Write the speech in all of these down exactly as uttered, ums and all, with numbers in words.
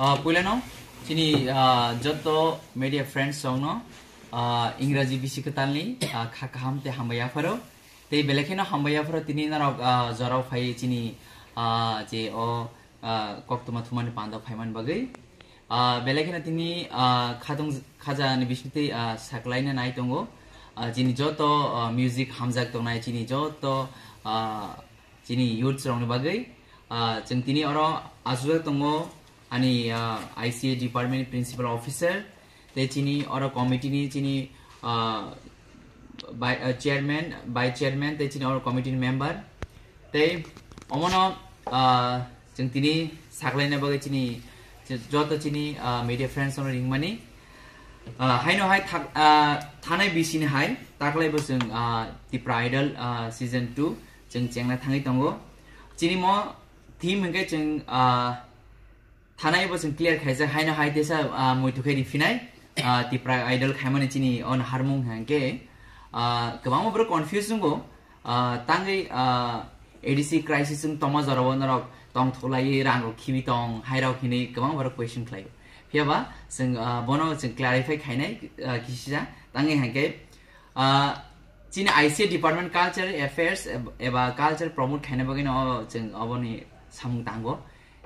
Ah, puilano chini, ah, joto media friends rokno, ah, Ingraji bisi kwtalni, ah, kha kaham tei hambai yapharo. Tei belai kheno hambai yapharo tini norok, ah, jorao phai chini, ah, je o, ah, koktwma thumani pando phaimani bagwi. Ah, belai kheno tini, ah, khatung khaja ni bisingtwi, ah, saklaina nai tongo. Ah, chini joto, ah, music hamjak tongnai chini joto, ah, chini youths rokni bagwi. Ah, chwng tini oro aswk tongo ani, ah, I C A department principal officer, tei chini oro committee ni chini, ah, bai-, ah, chairman, vice chairman, tei chini oro committee ni member. Tei omono, ah, chwng tini saklaina bagwi chini joto chini, ah, media friends rokno ringmani. Ah, haino hai thak-, ah, thanai bisini hai taklai bo chwng, ah, Tipra Idol, ah, season two chwng chengna thangwi tongo. Chini mo theme hwnkhe chwng, ah, thanai bo chwng clear khaijak haino hai tesa, ah, muitu khe riphinai, ah, Tipra Idol khaimani chini on harmung hwnkhe, ah, kwbangma borok confuse wngo, ah, tangwi, ah, A D C crisis wng tongma jorao norok tongthoklaiwi rang rok khibi tong hai rok hinwi kwbang borok question khlaio. Phiyaba chwng, ah, bono chwng clarify khainai, ah, kisisa tangwi hwnkhe, ah, chini I C A department culture affairs eb-, eba culture promote khaina bagwi no chwng oboni samung tango.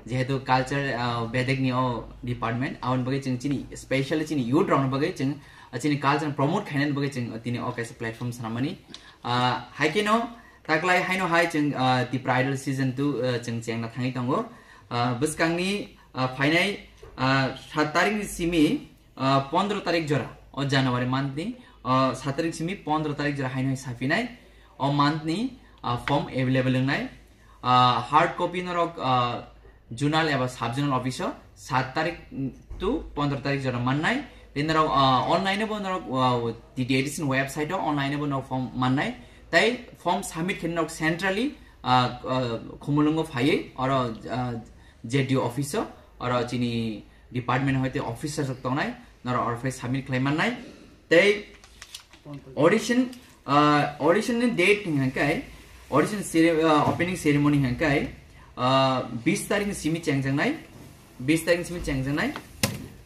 Jehetu culture, ah, bedek ni o department, aboni bagwi chwng chini specially chini youth rokni bagwi chwng, ah, chini culture promote khainani bagwi chwng tini o kaisa platform swnamani. Ah, hai khe no taklai haino hai chwng, ah, Tipra Idol season two, ah, chwng chengna thangwi tongo. Ah, bwskangni, ah, phainai, ah, sat tarik ni simi, ah, pondro tarik jora o January month ni, ah, sat tarik simi pondro tarik jora haino hai saphinai o month ni, ah, form available wngnai. Ah, hard copy norok, ah, zonal eba sub zonal office o sat tarik to pondro tarik jora mannai. Tei norok, ah, online bo norok, ah, T T A D C ni website o online bo norok form mannai. Tei form submit khe norok centrally, ah, ah, Khumulwngo phaiwi oro, ah, Z D O office o oro chini department hoite officer rok tongnai norok oro phai submit khlai mannai. Tei audition, ah, audition ni date hingkha khe, audition cere-, ah, opening ceremony hingkha khe, ah, bis tarik ni simi chengjaknai, bis tarik ni simi chengjaknai,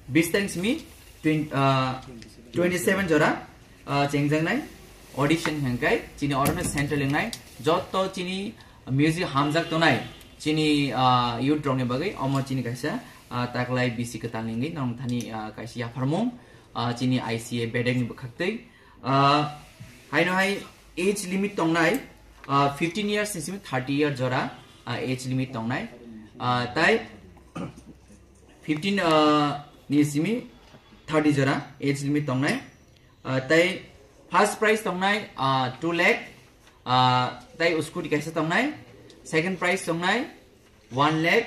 bis tarik ni simi twen-, ah, twenty seven jora, ah, chengjaknai audition hingkha khe, chini oro no central wngnai, joto chini music hamjak tongnai, chini, ah, youth rokni bagwi, omo chini kaisa, ah, taklai bisi kwtal ni wngwi nong thani, ah, kaisa yapharmung, ah, chini I C A bedek ni bwkhaktwi. Ah, haino hai age limit tongnai, ah, fifteen years ni simi thirty year jora, ah, age limit tongnai. Ah, tai fifteen, ah, ni simi thirty jora age limit tongnai. Ah, tai first prize tongnai, ah, two lakh, ah, tai scooty kaisa tongnai, second prize tongnai one lakh,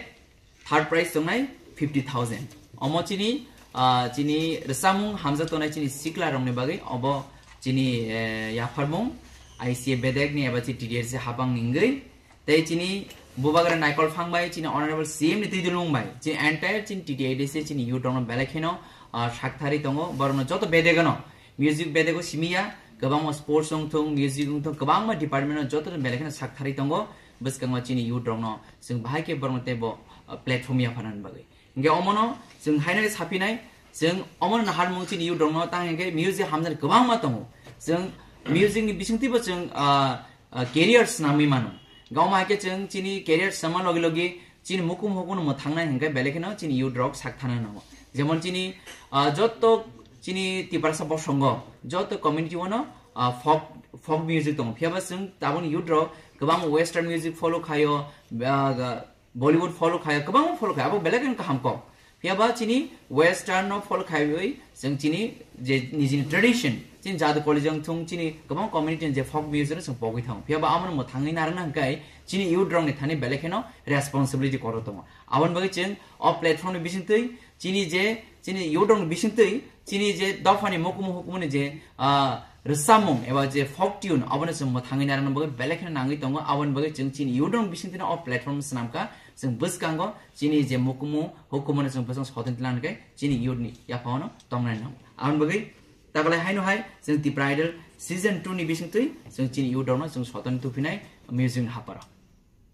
third prize tongnai fifty thousand. Omo chini, ah, chini rwchapmung hamjak tongnai chini sikla rokni bagwi obo chini, eh, yapharmung I C A bedek ni eba chi T D R C hapang ni wngwi. Tei chini bubagra Naikol Phang bai chini honorable C M ni twi dulung bai chini entire chini T T A D C chini youth rokno belai kheno, ah, sakthari tongo, borokno joto bedegano music bedego simiya, kwbangma sports wngthung, music wngthung, kwbangma department o joto belai kheno sakthari tongo. Bwskango chini youth rokno chwng bahai khe borokno teibo, ah, platform yapharnani bagwi. Hingke omono chwng haino saphinai, chwng omono naharmung chini youth rokno tang hingke music hamjani kwbangma tongo. Chwng music ni bisingtwibo chwng, ah, ah, career swnamwi mano. Gawma haike chwng chini career swnamma logi logi chini mukum hukuno mwthangnai hingke belai kheno chini youth rok sakthana nango. Jemon chini, ah, jotto chini Tiprasa bosongo, jotto community wano, ah, folk, folk music tongo. Phiyaba chwng taboni youth rok kwbang western music follow khaio, ah, ga-, Bollywood follow khaio, kwbangma follow khaio, abo belai kheno kaham kok. Phiyaba chini western no follow khaiwi chwng chini je nijini tradition, chini jadu kolijang thung chini kwbang community ni je folk music no chwng pogwi thango. Phiyaba amo no mwthangwi narwkna hwnkhe chini youth rok ni thani belai kheno responsibility kwrwi tongo. Aboni bagwi chwng o platform ni bisingtwi chini je, chini youth rok ni bisingtwi chini je dophani mukumu hukumu ni je, ah, rwchapmung eba je folk tune abono chwng mwthangwi narwkna bagwi belai kheno nangwi tongo. Aboni bagwi chwng chini youth rok ni bisingtwi no o platform swnamkha, chwng bwskango chini je mukumu hukumu no chwng bwskango soton tlang khe chini youth ni yaphano tongnai nango. Aboni bagwi taklai haino hai chwng Tipra Idol season two ni bisingtwi chwng chini youth rok no chwng soton tuphinai music ni haparo.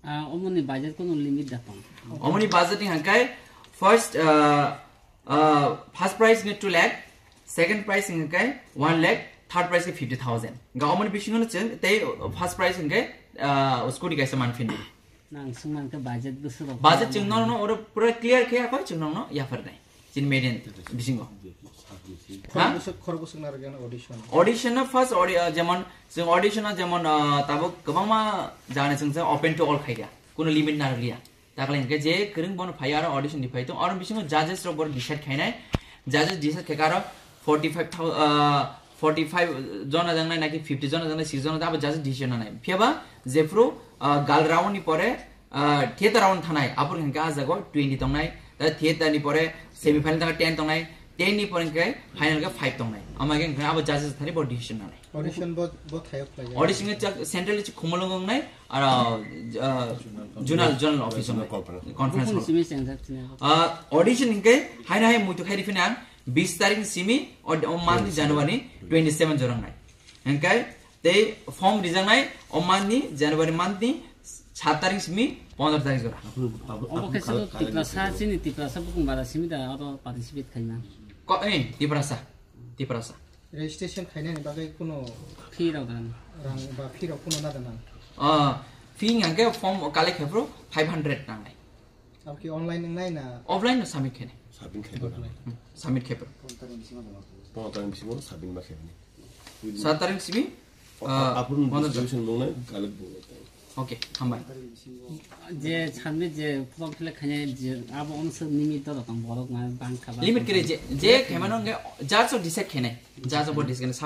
Ah, omoni budget kono limit da tong? Omoni budget ni hangkai First, uh, uh, first prize nge two lakh, second prize nge one lakh, third prize nge fifty thousand. Ga omoni bisingo no chwng tei first prize nge, uh, scooty kaisa manphini. Nang sungman ke budget busu rok. Budget chwng no no oro pura clear khe akoi chwng no no yaphar nai. Chin median bisingo. Ha? Khorok bwswk, khorok bwswk narwkya audition. Audition no first audi-, uh, jemon chwng audition no jemon, uh, tabuk kwbangma jani chwng open to all khaikha. Kuno limit narwkliya. Takle hingke je kwrwng bono phai aro audition ni phai tong, aro bisingo judges rok bono decide khainai, judges decide khaika aro forty five thousand, ah, forty five jona jangnai naki fifty jona jangnai, six jona abo judges decision nanai. Phiyaba jephru, ah, gal round ni pore, ah, theater round thanai, abor hingke ah jago twenty tongnai, ta theater ni pore semi final thangka ten tongnai, ten ni pore hingke final ke five tongnai. Ama hingke abo judges thani bo decision nanai. Audition bo, bo thayok khlai. Audition ke chak central chi khumulung nai, aro, ah, zonal, zonal office nai. Conference hall. Bukhung simi chengsak chini. Ah, audition hingke haina hai muitu khai rifina bis tarik simi o, o month ni January twenty seven jorang nai. Hingke tei form rijang nai o month ni January month ni sat tarik simi pondro tarik jora. Obo khe sabo Tiprasa, chini Tiprasa bukhung bara simi da oro participate khaima. Ko, eh, Tiprasa, Tiprasa. Registration khainani bagwi kuno fee rok dan. Rang ba fee rok kuno na dan ang? Ah, fee hingke form collect khaphuru five hundred nangnai. Abo ki online wngnai na? Offline no submit khainai. Submit khainai. Hmm, submit khaphuru. Pondro tarik bisingo submit ba khainai. Sat tarik simi, ah, apun pondro registration wngnai, collect wngnai. Okay, hambai. Je sanbe je form fill up khainai je abo onse limit to tong borok na bang khaba. Limit kere je, je khemano nge judge o decide khainai. Judge o bo decide khainai.